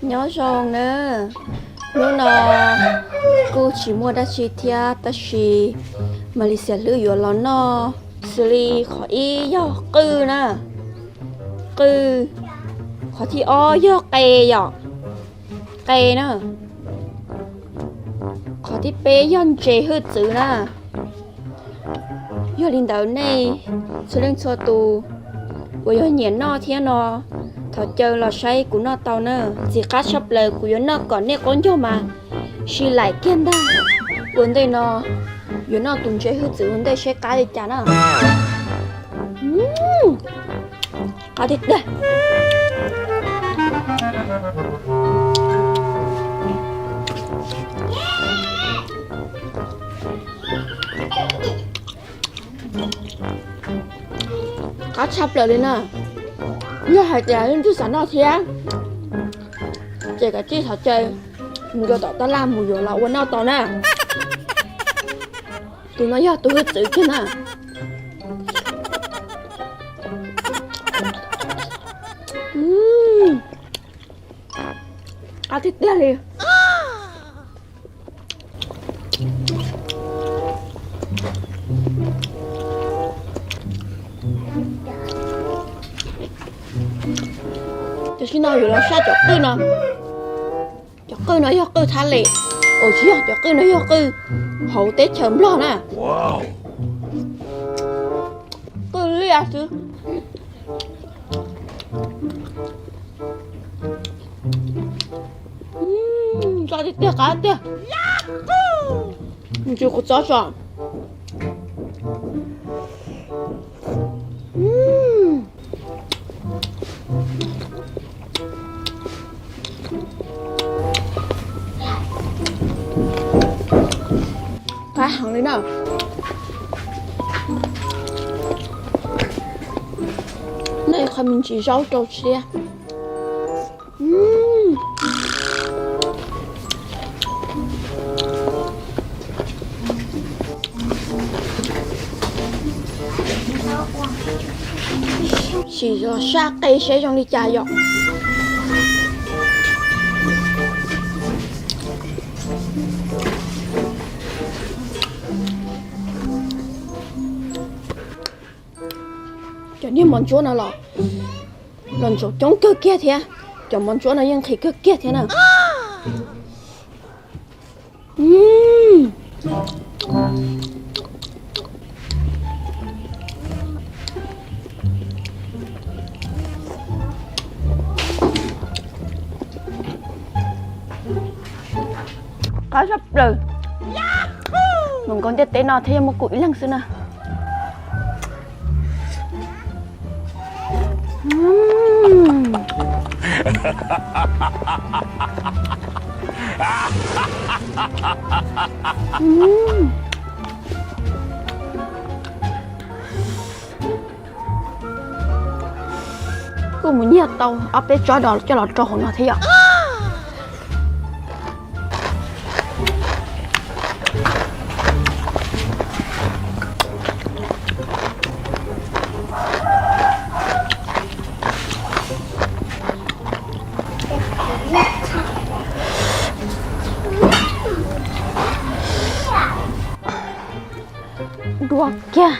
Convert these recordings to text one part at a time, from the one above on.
Nyob zoo na, hnub no kuj tsis muaj dab tsi thiab tab sis Malaysia hlwb yuav los noj xws li qhov ib yog qwj na, qwj, qhov thib ob yog qe yom, qe na, qhov thib peb yog ntses hwj txwv na. Yog li ntawd nej txhua leej txhua tus uas yog nyiam noj thiab no, thov caw los saib kuv noj tau na. Ntxim qab tshaj plaws, kuv yuav noj kom nej qaub ncaug mas sib laim kiag ntag. Ua ntej no yuav noj tus ntses hwj txwv ua ntej saib qab li cas na. Qab tiag tiag. Qab tshaj plaws li na. Yog hais tias leej twg xav noj thiab ces kav tsij thov caw mus rau tom tab laj mus yuav los ua noj tau na. Tus no yog tus hwj txwv kiag na. Qab tiag tiag li. Tam sim no yuav los saj cov qwj no. Cov qwj no yog qwj thab les, ua tsis yog, cov qwj no yog qwj hauv teb chaws Nplog na. Qwj liaj xwb. Txo tiag tiag, qab tiag. Mus tsis kuv txob tso. Qab heev li na. Nej qhov me ntsis zaub rau tshiab. Sim los saj qe seb zoo li cas yom. Cov niag mov ntsuab no los, los ntsaum coob kawg kiag thiab. Cov mov ntsuab no yeej nqhis kawg kiag thiab na. Qab tshaj plaws. Mus nkaus ntiaj teb no thiab yog muaj kuv ib leeg xwb na. Kuj mus nyiag tau ob peb tsob dos coj los rau hauv no thiab yom. Dua kiag.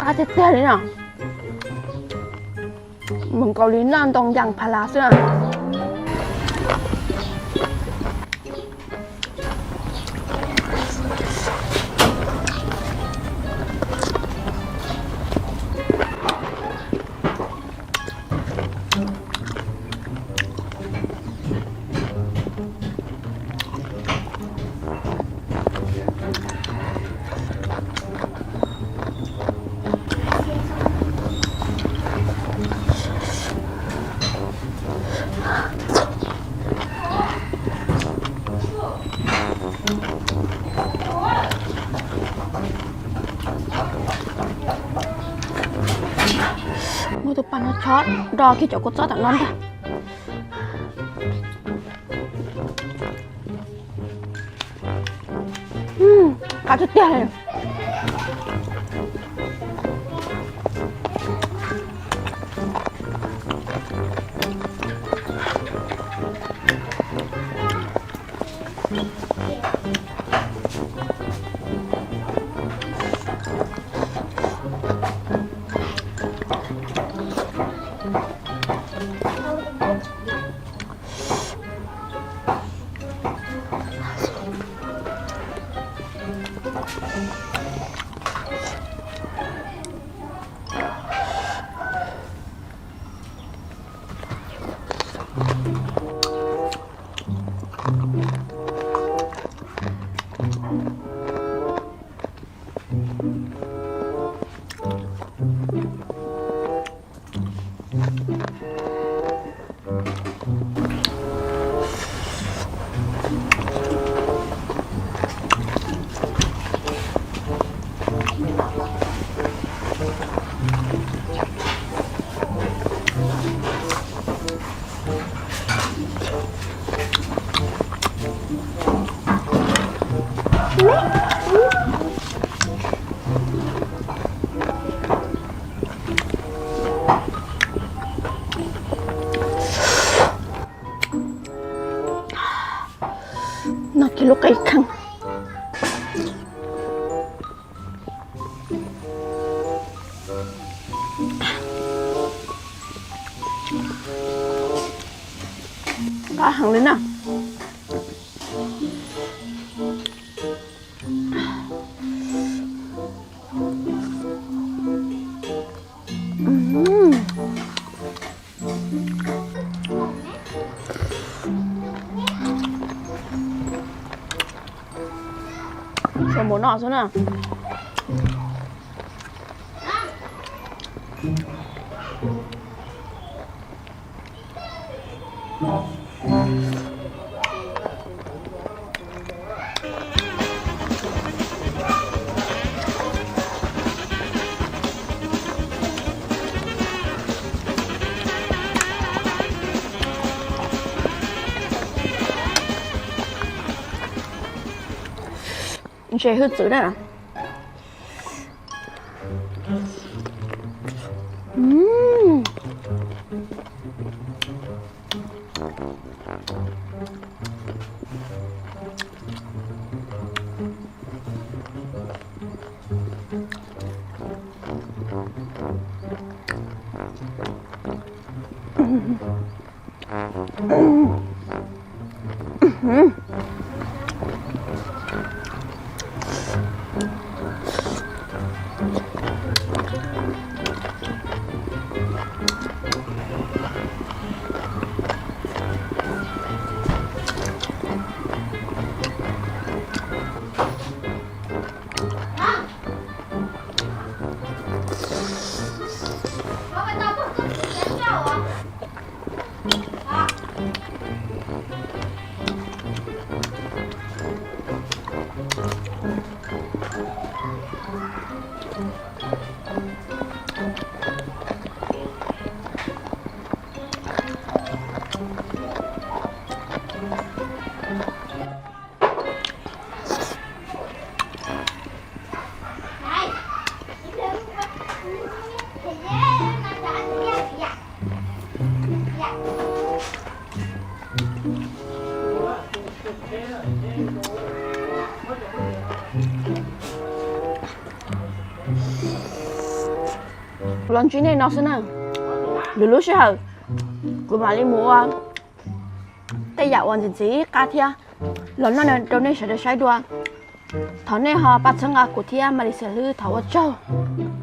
Qab tiag tiag li no. Mus nkaus li noj ntoo yas pha las xwb na. Ib tug paj no chob nrog kiag cov kua txob tam no ntag. Qab tiag tiag li. Noj kiag lub qe kheej. Qab heev li na. Tsuas mus noj xwb na. Ntses hwj txwv na. Los ntsib nej no xwb na. Lwm lub sij hawm kuv mam li mus ua tej yam uas ntxim ntxim qab thiab los noj rau nej sawv daws saib dua. Thov nej ho pab txhawb nqa kuv thiab Malis Xiam Hlwb, thov ua tsaug.